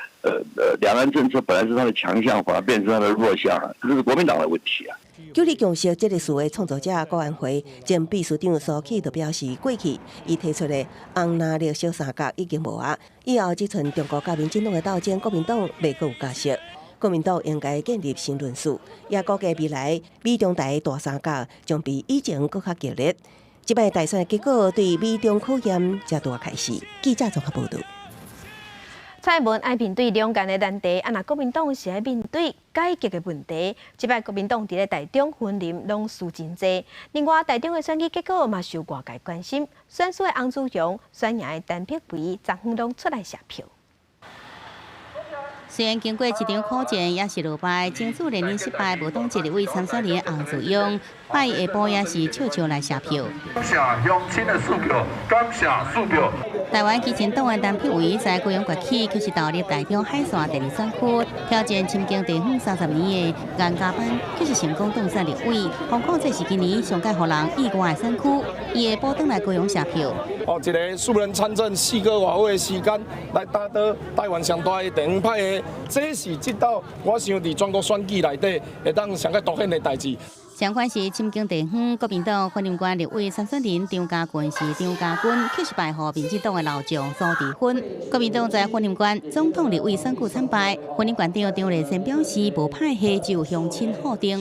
兩岸政策本來是他的強項，反而變成他的弱項，這是國民黨的問題啊。九二共識這個詞的創作者高安華前秘書長蘇起就表示，過去伊提出的紅藍綠小三角已經無啊，以後這陣中國佮民進黨的鬥爭，國民黨袂閣有角色。國民黨應該建立新論述，也估計未來美中台大三角將比以前閣較激烈。這擺大選結果對美中考驗才拄開始。記者綜合報道。蔡英文愛面對兩岸的難題，啊，若國民黨是愛面對改革的問題。這擺國民黨佇咧台中、雲林攏輸真濟。另外，台中的選舉結果嘛受外界關心，選輸的翁子雄、選贏的陳柏惟，昨昏攏出來謝票。雖然經過一場苦戰，也是落敗，爭取連任失敗，無黨籍立委參選人翁子雄，拜一下晡也是笑笑來謝票。感謝鄉親的賜票，感謝賜票。台灣基進黨的陳柏惟在高雄崛起，卻是投入台中海線第二選區，挑戰深耕地方30年的顏家班，卻是成功當選立委。何況這是今年上蓋予人意外的選區，伊下晡轉來高雄謝票。哦，一个素人參政、四個外歲的時間來打倒台灣上大的地方派的，這是這道我想佇全國選舉內底會當上蓋凸顯的代誌。相反是深耕地方國民黨雲林縣立委參選人張嘉軍是張家軍，卻是敗予民進黨的老將蘇治芬。國民黨在雲林縣總統立委選舉慘敗，雲林縣長張麗善表示無派系，只有鄉親好定。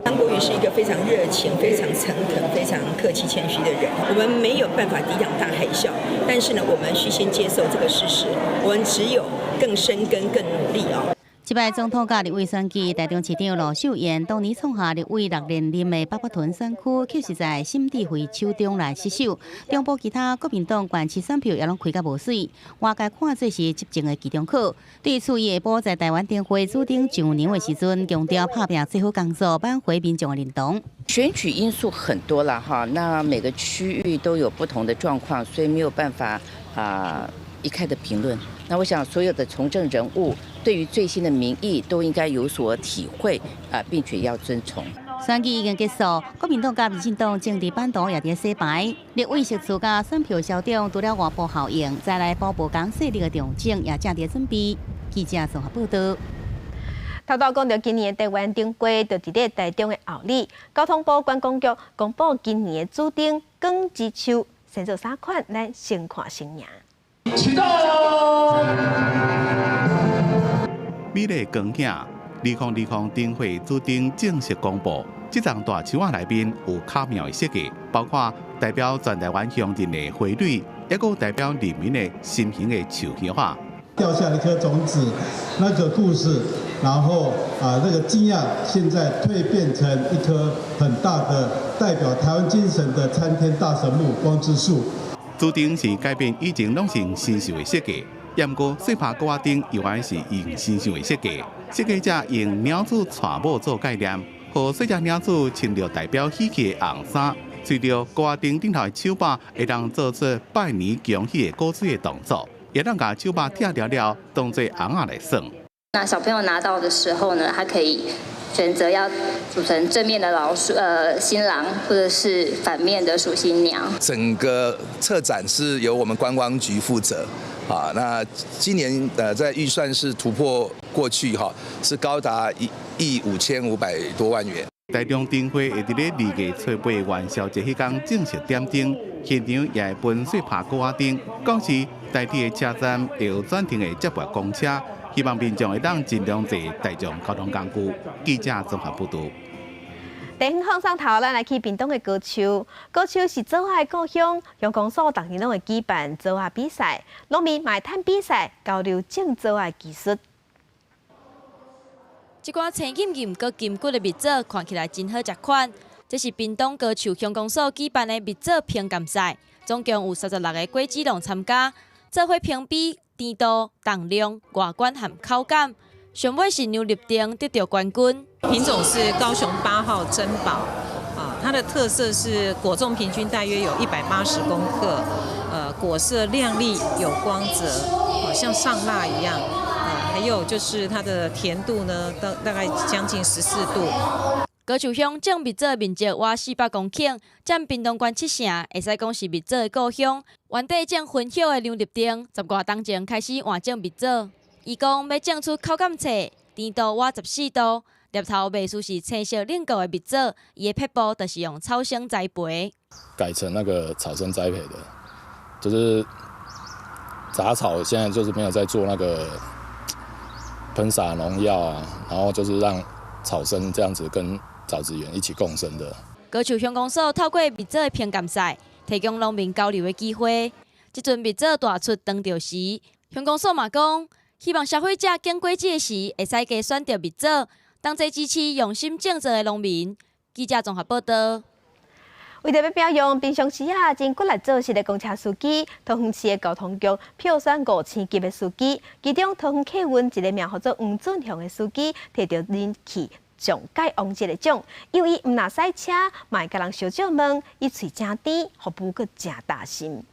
韓國瑜是一個非常熱情、非常誠懇、非常客氣謙虛的人。我們沒有辦法抵擋大海嘯，但是呢，我們虛心接受這個事實。我們只有更深耕、更努力啊！這擺總統佮立委選舉，台中市長盧秀燕當年創下立委六連任的八卦屯選區，卻是在沈智慧手中來失守。中部其他國民黨縣市選票也攏開甲無媠，外界看做是執政的期中考。對此，伊下晡在台灣燈會主燈上娘的時陣，強調拍拚做好工作，挽回民眾的認同。選舉因素很多了哈，那每個區域都有不同的狀況，所以沒有辦法啊一概的評論。那我想，所有的從政人物對於最新的民意都應該有所體會啊，並且要遵從。選舉已經結束，國民黨佮民進黨政治版圖也佇洗牌，立委席次佮選票消長，除了外部效應，再來部無仝勢力的調整也正佇準備。記者綜合報道。頭拄講著今年的台灣燈會，就佇咧台中的后里，交通部觀光局公布今年的主燈光之樹，先做三款，咱先看先贏。啟動。美麗光景，2020燈會主燈正式公布。這叢大樹仔內面有巧妙的設計，包括代表全台灣鄉鎮的花蕊，抑閣代表人民的心形的樹葉仔。掉下一顆種子，那個故事，然後啊，那個驚訝，現在蛻變成一棵很大的代表台灣精神的參天大神木光之樹。主燈是改變以前攏是用神獸的設計，也毋過細拍鼓仔燈猶原是用神獸的設計。設計者用鳥鼠娶某做概念，予細隻鳥鼠穿著代表喜氣的紅衫，隨著鼓仔燈頂頭的手把會當做出拜年恭喜的鼓槌的動作，會當共手把拆掉了，當做尪仔來耍。那小朋友拿到的時候呢，他可以選擇要組成正面的老鼠，新郎，或者是反面的鼠新娘。整個策展是由我們觀光局負責，啊，那今年在預算是突破過去哈，是高達1億5500多萬元。台中燈會會佇咧2月初8元宵節彼工正式點燈，現場也會分細拍鼓仔燈。到時台鐵的車站會有專程的接駁公車，希望民眾會當盡量坐大眾交通工具。記者綜合報導。地方放送頭，咱來去屏東的高樹。高樹是棗仔的故鄉，鄉公所逐年攏會舉辦棗仔比賽，農民嘛會趁比賽交流種棗仔的技術。這寡青金金、閣金骨的蜜棗，看起來真好食款。這是屏東高樹鄉公所舉辦的蜜棗評鑑賽，總共有36個果子農參加，做伙評比甜度、重量、外觀和口感。上尾是梁立定得著冠軍。品種是高雄8號珍寶，啊，它的特色是果重平均大約有180公克，果色亮麗有光澤，好像上蠟一樣，還有就是它的甜度呢，大概將近14度。高樹鄉種蜜棗面積倚400公頃，佔屏東縣7成，會使講是蜜棗的故鄉。原底種薰葉的梁立定，十外冬前開始換種蜜棗。伊講欲種出口感脆、甜度倚14度、粒頭袂輸是青色冷果的蜜棗，伊的撇步就是用草生栽培。改成那個草生栽培的，就是雜草，現在就是沒有在做那個噴灑農藥啊，然後就是讓草生這樣子跟藻植園一起共生的。高樹鄉公所透過蜜棗的評鑑賽，提供農民交流的機會。這陣蜜棗大出當著時，鄉公所嘛講，希望消費者揀果子的時，會使加選擇蜜棗，同齊支持用心種植的農民。記者綜合報導。為著欲表揚平常時啊，真骨力做事的公車司機，桃園市的交通局票選5星級的司機，其中桃園客運一个名號做黃俊雄的司機，提著人氣上蓋王這个獎，因為伊毋若駛車，嘛會共人相借問，伊喙誠甜，服務閣誠貼心。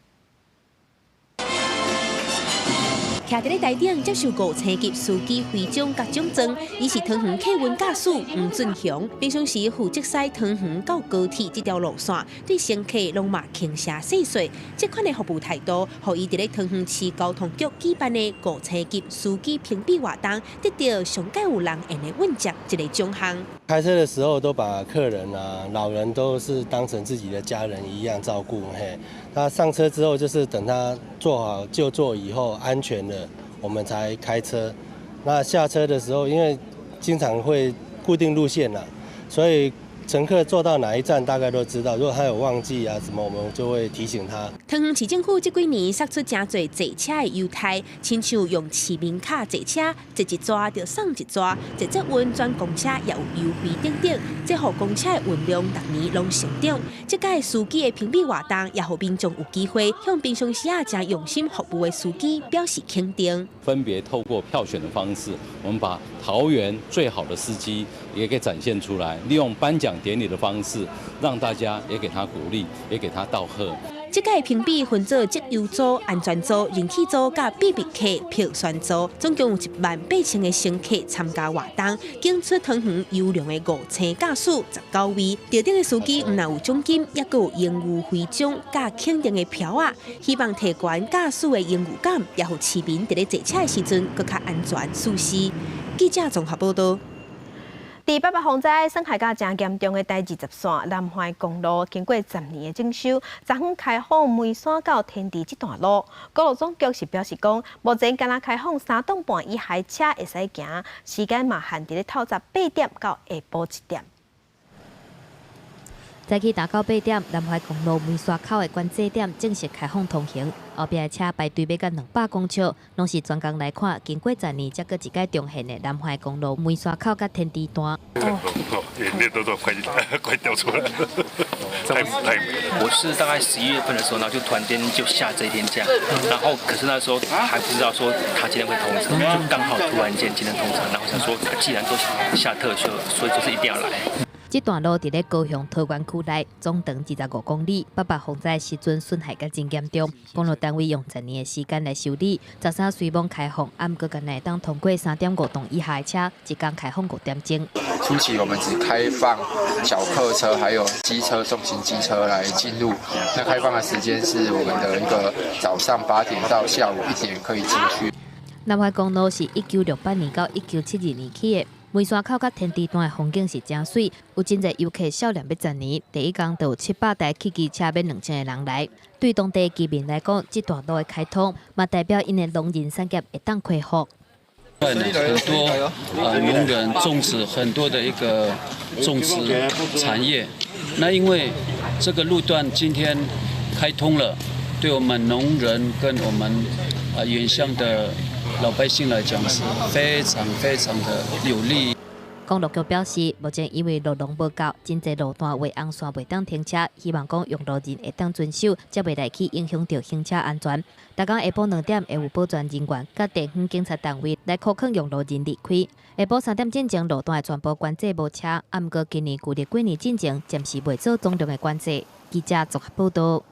徛佇咧台頂接受5星級司機徽章佮獎狀，伊是桃園客運駕駛黃俊雄。平常時負責駛桃園到高鐵這條路線，對乘客攏嘛輕聲細說。這款的服務態度，予伊佇咧桃園市交通局舉辦的5星級司機評比活動，得著上蓋有人緣的問責這個獎項。開車的時候都把客人啊、老人都是當成自己的家人一樣照顧。嘿，他上車之後就是等他坐好就座以後安全了，我們才開車。那下車的時候，因為經常會固定路線啦，所以乘客坐到哪一站大概都知道。如果他有忘記啊什麼，我們就會提醒他。桃園市政府這幾年釋出誠濟坐車的優待，親像用市民卡坐車，坐一逝就送一逝，坐捷運轉公車也有優惠等等，這予公車的運量逐年攏成長。這屆司機的評比活動，也予民眾有機會向平常時啊誠用心服務的司機表示肯定。分別透過票選的方式，我們把桃園最好的司機也給展現出來，利用頒獎典禮的方式，讓大家也給他鼓勵，也給他道賀。這屆評比分做績優組、安全組、人氣組佮秘密客票選組，總共有1萬8千个乘客參加活動，揀出桃園優良的5星駕駛19位。得獎的司機毋但有獎金，猶閣有榮譽徽章佮肯定的票仔，希望提懸駕駛的榮譽感，也予市民佇咧坐車的時陣閣較安全舒適。記者綜合報導。佇八八風災損害甲誠嚴重的台20線南橫公路，經過10年的整修，昨昏開放梅山到天池這段路。公路總局是表示講，目前干焦開放3噸半以下車會使行，時間嘛限佇咧透早8點到下晡1點。早起踏到8點，南橫公路梅山口的管制點正式開放通行，後壁的車排隊欲甲200公尺，攏是專工來看。經過十年，才閣一擺重現的南橫公路梅山口佮天池段。哦，眼淚都快快掉出來了，太太美了。我是大概11月份的時候，然後就突然間就下這一天假，然後可是那時候還不知道說他今天會通車，就剛好突然間今天通車，然後想說既然都下特休，所以就是一定要來。這段路佇咧高雄桃園區內，總長25公里。八八風災時陣損害閣真嚴重，公路單位用十年的時間來修理。13雖罔開放，啊毋過干焦會當通過3.5噸以下的車，一工開放5點鐘。初期我們只開放小客車，還有機車、重型機車來進入。那開放的時間是我們的一個早上8點到下午1點可以進去。南橫公路是1968年到1972年起的。梅山口佮天池段的風景是誠媠，有真濟遊客少年欲十年，第一工就有700台汽機車欲2000個人來。對當地居民來講，這段路的開通，嘛代表𪜶的農人產業會當恢復。很多農人種植很多的一個種植產業，那因為這個路段今天開通了，對我們農人跟我們原鄉的老百姓來講是非常非常的有利。公路局表示，目前因為路廊無夠，真濟路段畫紅線袂當停車，希望講用路人會當遵守，才袂來去影響著行車安全。逐工下晡2點會有保全人員佮地方警察單位來扣勸用路人離開。下晡3點進前路段會全部關制無車，毋過今年舊曆過年進前暫時袂做總量的管制。記者綜合報導。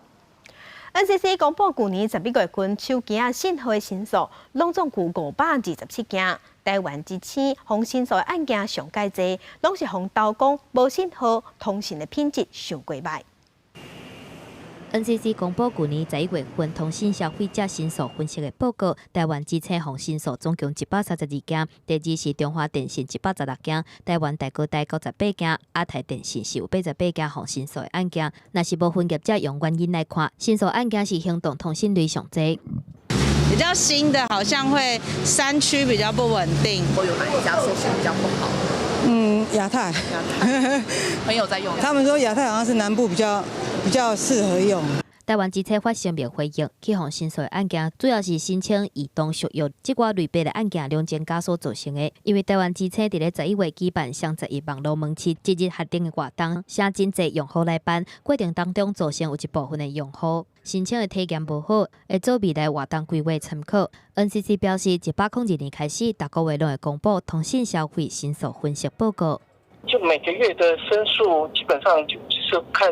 NCC 公布舊年11月份手機仔訊號的申訴，攏總共527件。台灣之星予申訴的案件上蓋濟，攏是予投講無信號通訊的品質傷過䆀。 NCC 公布舊年11月份通信消費者申訴分析的報告，台灣之星予申訴總共132件，第二是中華電信116件，台灣大哥大98件，亞太電信是有88件予申訴的案件。若是無分業者用原因來看，申訴案件是行動通訊類上濟。比較新的，好像會山區比較不穩定。會有哪一家收訊比較不好？嗯，亞太。亞太，朋友在用。他們說亞太好像是南部比較適合用。台灣之星發聲明回應，去予申訴的案件主要是申請移動續約，這寡類別的案件攏增加所造成的。因為台灣之星佇咧11月舉辦雙十一網路門市節日核定的活動，請真濟用戶來辦，過程當中造成有一部分的用戶申請的體驗無好，會做未來活動規劃參考。NCC 表示，102年開始，逐個月攏會公布通信消費申訴分析報告。就每個月的申訴，基本上就是看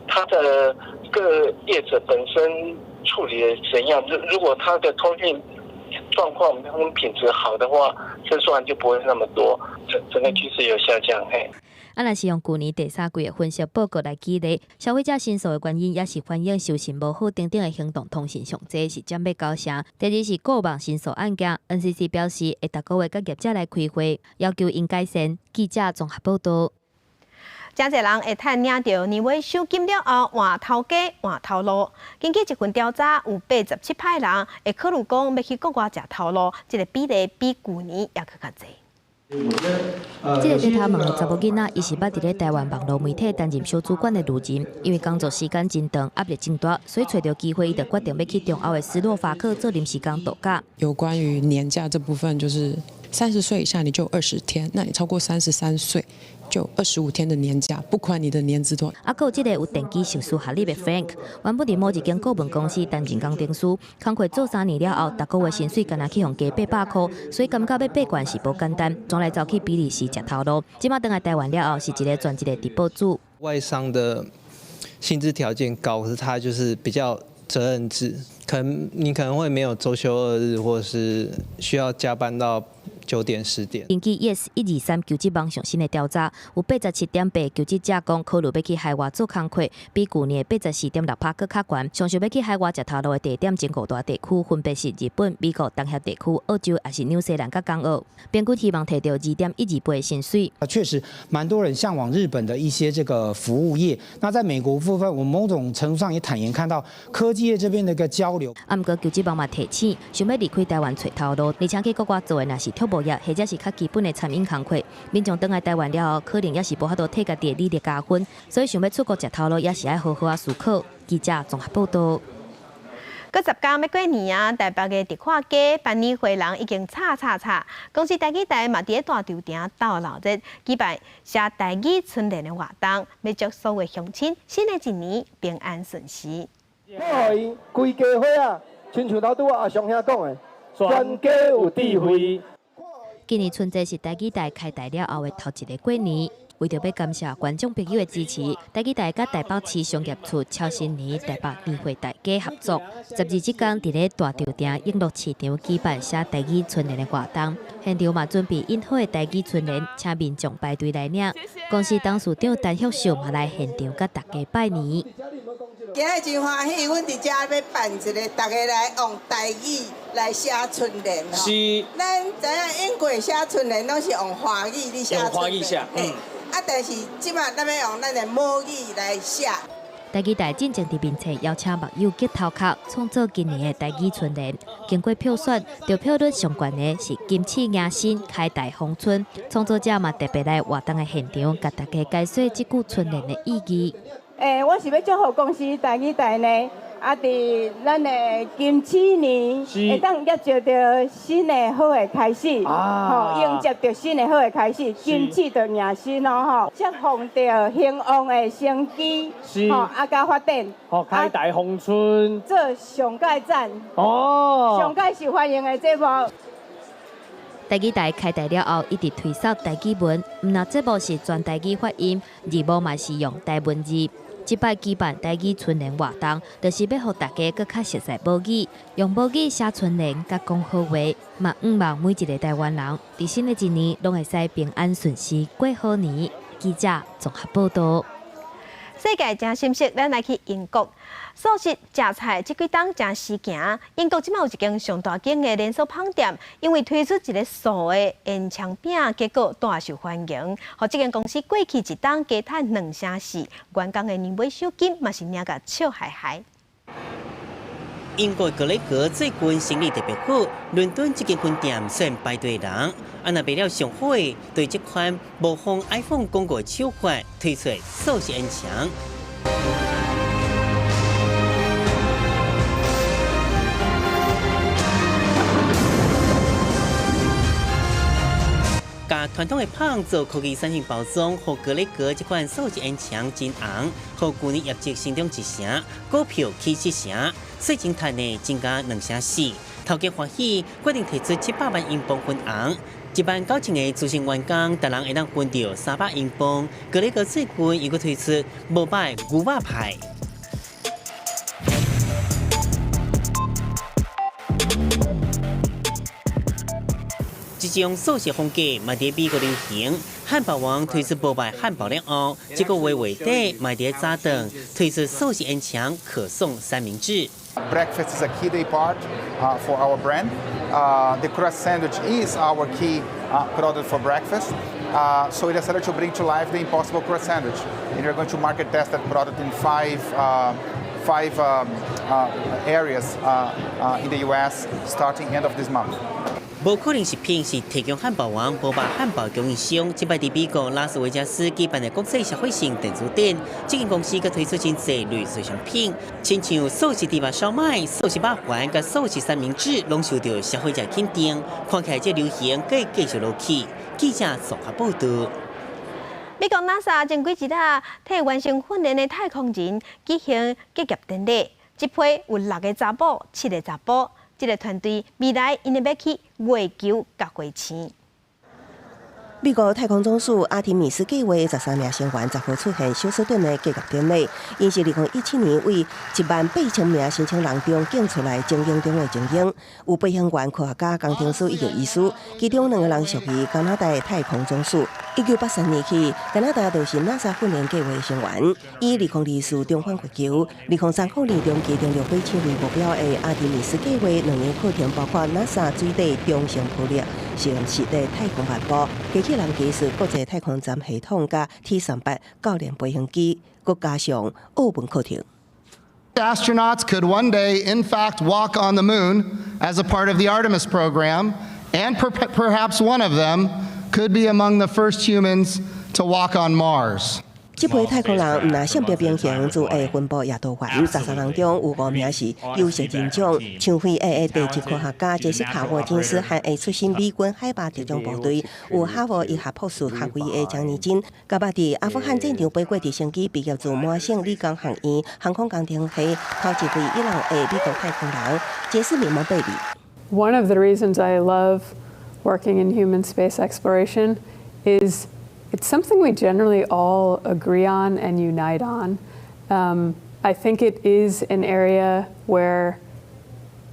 他的各業者本身處理的怎樣。如果他的通訊狀況跟品質好的話，申訴案就不會那麼多。整個趨勢有下降。嘿。啊，若是用舊年第三季的分析報告來舉例，消費者申訴的原因，也是反映收訊無好等等的行動通訊上濟是佔欲九成。第二是固網申訴案件，NCC 表示會逐個月佮業者來開會，要求𪜶改善。記者綜合報導。誠濟人會趁領著年尾賞金了後換頭家換頭路。根據一份調查，有87%人會考慮講欲去國外食頭路，這個比例比舊年猶閣較濟。這个低頭毛的查某囡仔，伊是捌佇咧台灣網路媒體擔任小主管的女人，因為工作時間真長，壓力真大，所以揣著機會，伊就決定欲去中歐的斯洛伐克做臨時工度假。有關於年假這部分，就是30歲以下你就20天，那你超過33歲就25天的年假，不管你的年資多。啊，閣有這個有電機碩士學歷的 Frank，原本佇某一間顧問公司擔任工程師，工課做3年了後，逐個月薪水干焦去予加800塊，所以感覺欲爬懸是無簡單，轉來走去比利時食頭路。這馬轉來台灣了後，是一個全職的直播主。外商的薪資條件高，可是他就是比較責任制，可能你可能會沒有週休二日，或者是需要加班到9點10點。根據 Yes 123求職網上新的調查，有87.8求職者講考慮欲去海外做工課，比舊年的84.6%閣較懸。上想欲去海外食頭路的地點，前五大地區分別是日本、美國、東協地區、澳洲，抑是紐西蘭佮港澳。平均希望提著2.12倍的薪水。啊，確實蠻多人嚮往日本的一些這個服務業。那在美國部分，我某種程度上也坦言看到科技業這邊的一個交流。啊，毋過求職網嘛提醒，想欲離開台灣揣頭路，而且去國外做的若是土木業，或者是較基本的餐飲工課，民眾轉來台灣了後，可能猶是無法度替家己的履歷加分，所以想欲出國食頭路，也是愛好好仔思考。記者綜合報導。閣10工欲過年啊！台北的迪化街辦年貨人已經吵吵吵。公視台語台嘛佇咧大稻埕鬥鬧熱，舉辦寫台語春聯的活動，欲祝所有鄉親新的一年平安順遂。祝伊規家伙仔，親像頭拄仔阿尚兄講的，全家有智慧。今年春節是台語台開台了後的頭一个過年，為著欲感謝觀眾朋友的支持，台語台佮台北市商業處巧新年台北年貨大街合作，12這工佇咧大稻埕永樂市場舉辦寫台語春聯的活動，現場嘛準備印好的台語春聯，請民眾排隊來領。公視董事長陳旭秀嘛來現場佮大家拜年。今仔真歡喜，阮佇遮欲辦一个，逐家來用台語來寫春聯吼。咱知影永過寫春聯攏是用華語咧寫春聯。啊，但是這擺咱欲用咱的母語來寫。台語台進前佇面冊邀請網友激頭殼創作今年的台語春聯，經過票選，得票率上懸的是金齒迎新開大豐春。創作者嘛特別來活動的現場，共大家解說這句春聯的意義。我是欲祝福公司台語台呢，佇咱的金齒年會當迎接著新的好的開始，吼，迎接著新的好的開始，金齒就迎新咯，吼，釋放著興旺的生機，吼，佮發展，吼，開大豐春，做上蓋讚，上蓋受歡迎的節目。台語台開台了後，一直推捒台語文，毋但節目是全台語發音，字幕嘛是用台文字。這擺舉辦台語春聯活動，就是欲予大家閣較熟悉母語，用母語寫春聯，佮講好話，嘛向望每一个台灣人，佇新的一年攏會使平安順遂過好年。記者綜合報導。世界誠心息，咱來去英國。素食食菜這幾冬誠時行。英國這擺有一間上大間的連鎖麭店，因為推出一个素的煙腸餅，結果大受歡迎。予這間公司過去一冬加賺2成4，員工的年尾賞金嘛是領甲笑嘻嘻。英國格雷格最近生意特別好，倫敦這間分店雖然排隊人，若賣了上好的，對這款模仿 iPhone 廣告手法推出素食煙腸。共傳統的麭做科技產品包裝，予格雷格這款素食煙腸真紅，予舊年業績成長一成，股票起7成，稅前賺呢增加2成4，頭家歡喜，決定提出700萬英鎊分紅，1萬9千個資深員工，逐人會當分著300英鎊。格雷格最近又閣推出無肉牛肉派。這種素食風格嘛佇美國流行，漢堡王推出無肉漢堡了後，這個月月底嘛佇早頓推出素食煙腸可頌三明治。 Breakfast is a key day part for our brand. The croissant sandwich is our key product for breakfast. So we decided to bring to life the Impossible Croissant Sandwich, and we're going to market test that product in five areas in the U.S. starting end of this month. 無可能食品是提供漢堡王無肉漢堡供應商，這擺佇美國拉斯維加斯舉辦的國際消費性電子展，這間公司閣推出真濟類似商品，親像素食豬肉燒麥、素食肉圓、佮素食三明治，攏受著消費者肯定。看起來這流行閣繼續落去。記者綜合報導。美國 NASA 前幾日啊，替完成訓練的太空人舉行結業典禮，這批有六个查某、七个查埔。這个團隊未來𪜶欲去月球佮火星。美國太空總署阿提米斯計畫13名成員10號出現休斯頓的結業典禮，𪜶是2017年為1萬8千名申請人中揀出來精英中的精英，有飛行員、科學家、工程師以及醫師，其中兩个人屬於加拿大的太空總署。1983年起，加拿大就是 NASA 訓練計畫的成員，以2024重返月球、2035年長期登陸火星為目標的阿提米斯計畫兩个課程，包括 NASA 水底中性浮力實驗室的太空漫步、機器人技術、國際太空站系統佮 T-38 教練飛行機，閣加上澳門課程。 Astronauts could one day, in fact, walk on the moon as a part of the Artemis program, and perhaps one of them could be among the first humans to walk on Mars. 這批太空人毋但性別平衡，自會分布也多元。13人中有五名是有色人種，像非裔的地質科學家傑西卡沃金斯和會出身美軍海豹特種部隊，有哈佛醫學博士學位的江尼金，佮捌佇阿富汗戰場飛過直升機，畢業自麻省理工學院航空工程系，頭一位伊朗的美國太空人傑斯敏蒙貝里。 One of the reasons I love working in human space exploration is it's something we generally all agree on and unite on. I think it is an area where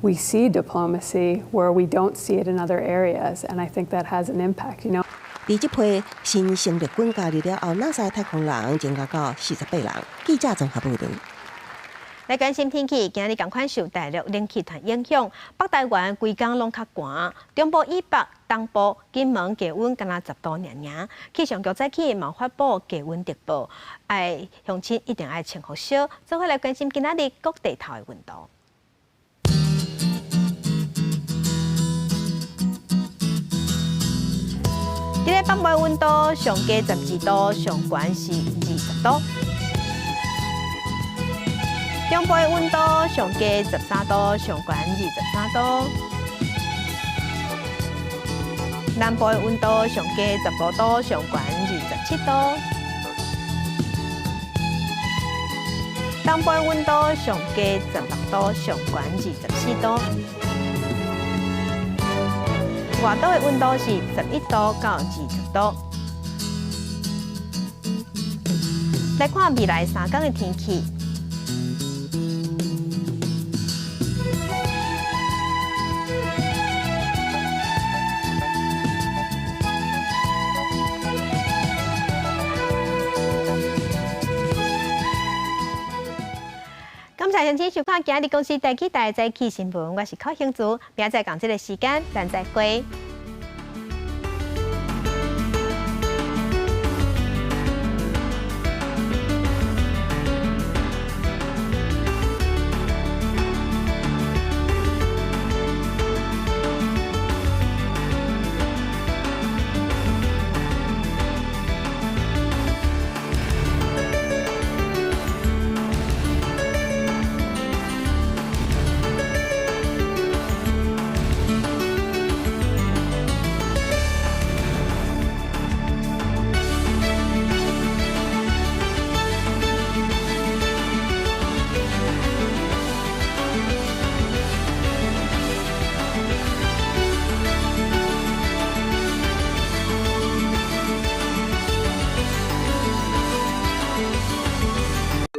we see diplomacy where we don't see it in other areas, and I think that has an impact. 佇這批新生力軍加入了後，NASA 太空人增加到48人。記者綜合報導。來關心天氣，今日仝款受大陸冷氣團影響，北台灣規工攏較寒，中部以北、東部、金門低溫敢若10度爾爾。氣象局早起嘛發布低溫特報，愛鄉親一定愛穿予少。做伙來關心今仔日各地頭的溫度。佇咧北部溫度上低12度，上懸是20度。中部的溫度上低13度，上懸23度。南部的溫度上低15度，上懸27度。東部的溫度上低16度，上懸24度。外島的溫度是11度到20度。來看未來3天的天氣。感謝鄉親收看今日公視第幾台早起新聞，我是寇興祖，明仔載仝這个時間，咱再會。